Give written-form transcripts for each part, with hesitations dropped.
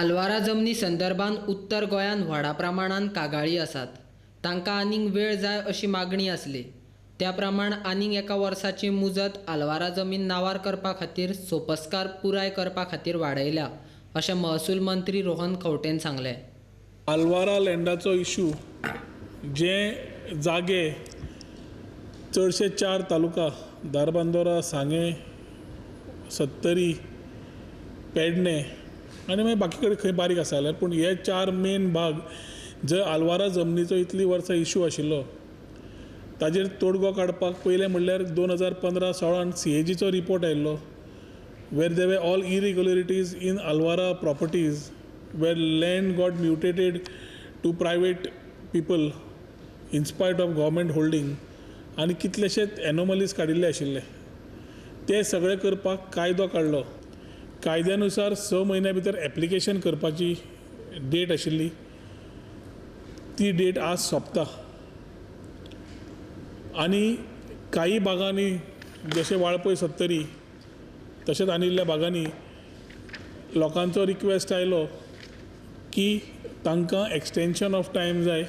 आलवारा जमनी संदर्भात उत्तर गोंयांत व्हडा प्रमाणान कागाळी आसात. तांकां आनीक वेळ जाय अशी मागणी आसली. त्या प्रमाण आनीक एका वर्साची मुजत आलवारा जमीन नांवार करपा खातीर सोपस्कार पुराय करपा खातीर वाडयल्या अशें महसूल मंत्री रोहन खंवटेन सांगलें. आलवारा लँडाचो इशू जे जागे चडशे 4 तालुका धारबांदोरा, सांगें, सत्तरी, पेडणे आनी मागीर बाकी कडेन खंय बारीक आसा जाल्यार पूण हे 4 मेन भाग जंय आलवारा जमनीचो इतलीं वर्सां इशू आशिल्लो ताजेर तोडगो काडपाक पयलें म्हणल्यार 2015-16 सीएजीचो रिपोर्ट आयिल्लो where there were all irregularities in Alvara properties where land got mutated to private people in spite of government holding आनी कितलेशेच एनोमलीज काडिल्ले आशिल्ले. ते सगळे करपाक कायदो काडलो. कायद्यानुसार 6 म्हयन्या भितर एप्लिकेशन करपाची डेट आशिल्ली, ती डेट आज सोंपता आनी काही भागांनी जशें वाळपय, सत्तरी तशेंच आनी भागांनी लोकांचो रिक्वेस्ट आयलो की तांकां एक्सटेंशन ऑफ टायम जाय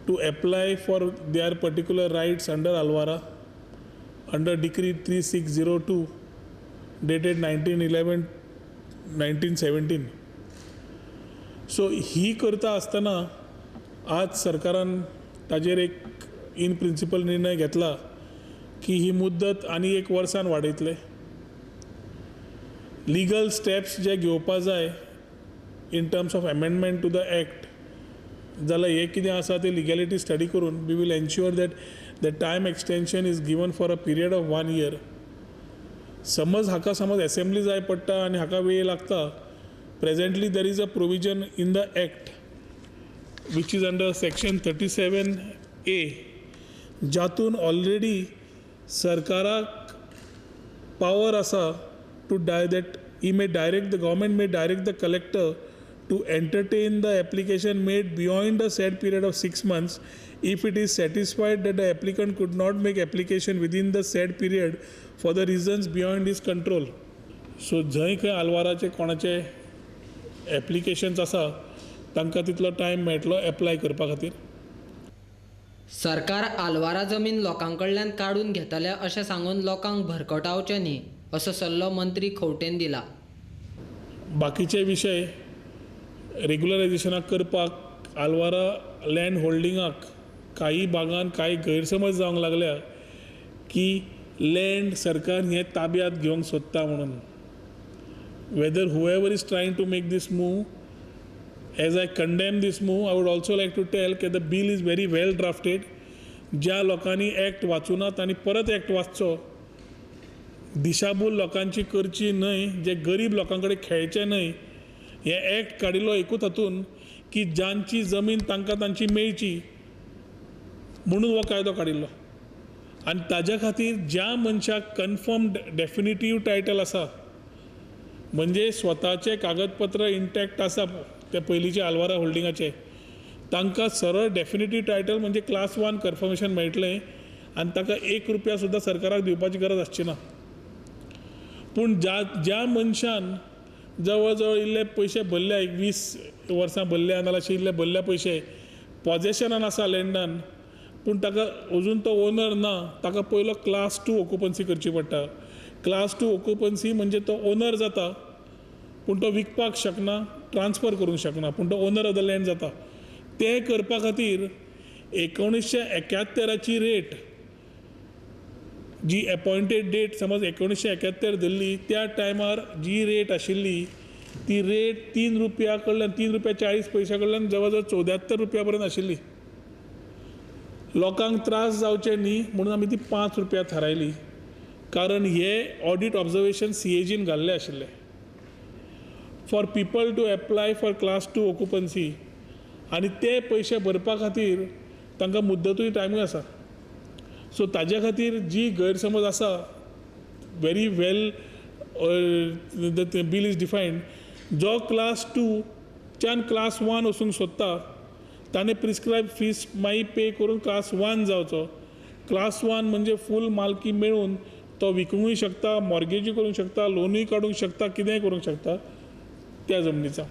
to apply for their particular rights under Alvara under decree 3602 dated 19/11/1917. So ही करता आसतना आज सरकारान ताजेर एक इन प्रिंसिपल निर्णय घेतला की ही मुद्दत आनी एक वर्सान वाडयतले. लिगल स्टेप्स जे घेवपा जाय in terms of amendment to the act जाल्यार हें कितें आसा तें लिगॅलिटी स्टडी करून we will ensure that the time extension is given for a period of 1 year. समज हाका समज एसेंब्ली जाय पडटा आनी हाका वेळ लागता, presently there is a provision in the act which is under section 37A जातून ऑलरेडी सरकाराक पावर आसा to that he may direct the government may direct the collector to entertain the application made beyond the said period of 6 months if it is satisfied that the applicant could not make application within the said period for the reasons beyond his control. So जंय खंय आलवाराचे कोणाचे applications आसा तांकां तितलो time मेळटलो apply करपा खातीर. सरकार आलवारा जमीन लोकां कडल्यान काडून घेतले अशें सांगून लोकांक भरकटावचें न्ही असो सल्लो मंत्री खंवटेन दिला. बाकीचे विशय रेगुलरायझेशनाक करपाक आलवारा लँड होल्डिंगाक काही भागान कांय गैरसमज जावंक लागल्या की लँड सरकार हें ताब्यात घेवंक सोदता म्हणून. Whether whoever is trying to make this move, as I condemn this move, I would also like to tell की the bill is very well drafted. ज्या लोकांनी एक्ट वाचूना तांणी परत एक्ट वाचचो. दिशाभूल लोकांची करची न्हय, जे गरीब लोकां कडेन खेळचें न्हय. हे एक्ट काडिल्लो एकूच हातून की जांची जमीन तांकां तांची मेळची म्हणून हो कायदो काडिल्लो आनी ताज्या खातीर ज्या मनशाक कन्फर्म डेफिनेटीव टायटल आसा म्हणजे स्वताचें कागदपत्र इंटॅक्ट आसा ते पयलींचे आलवारा होल्डिंगाचे तांकां सरळ डेफिनेटीव टायटल म्हणजे क्लास 1 कन्फर्मेशन मेळटलें आनी ताका 1 रुपया सुद्दां सरकाराक दिवपाची गरज आसची ना. पूण ज्या ज्या मनशान जवळ जवळ इल्ले पयशे भरल्या, एक 20 वर्सां भरल्या नाजाल्यार अशे इल्ले भरल्या पयशे पॉजेशनान आसा लँडान पूण ताका अजून तो ओनर ना, ताका पयलो क्लास 2 ऑक्युपन्सी करची पडटा. क्लास 2 ऑक्युपन्सी म्हणजे तो ओनर जाता पूण तो विकपाक शकना, ट्रान्सफर करूंक शकना, पूण तो ओनर ऑफ the land जाता. तें करपा खातीर 1971 रेट जी एपॉयंटेड डेट समज 1971 धरली त्या टायमार जी रेट आशिल्ली ती रेट 3 रुपया कडल्यान 3 रुपया 40 पयशा कडल्यान जवळ जवळ 74 रुपया पर्यंत आशिल्ली. लोकांक त्रास जावचे न्ही म्हणून आमी ती 5 रुपया थारायली, कारण हे ऑडीट ऑब्जर्वेशन सीएजीन घाल्ले आशिल्ले for people to apply for class 2 occupancy आनी ते पयशे भरपा खातीर तांकां मुद्दतूय टायमूय आसा. सो ताज्या खातीर जी गैरसमज आसा very well the bill is defined. जो क्लास 2च्यान क्लास 1 वचूंक सोदता ताणें प्रिस्क्रायब फीस मागीर पे करून क्लास 1 जावचो. क्लास 1 म्हणजे फूल मालकी मेळून तो विकूंकूय शकता, मॉर्गेजूय करूंक शकता, लोनूय काडूंक शकता, कितेंय करूंक शकता. त्या जमनीचा.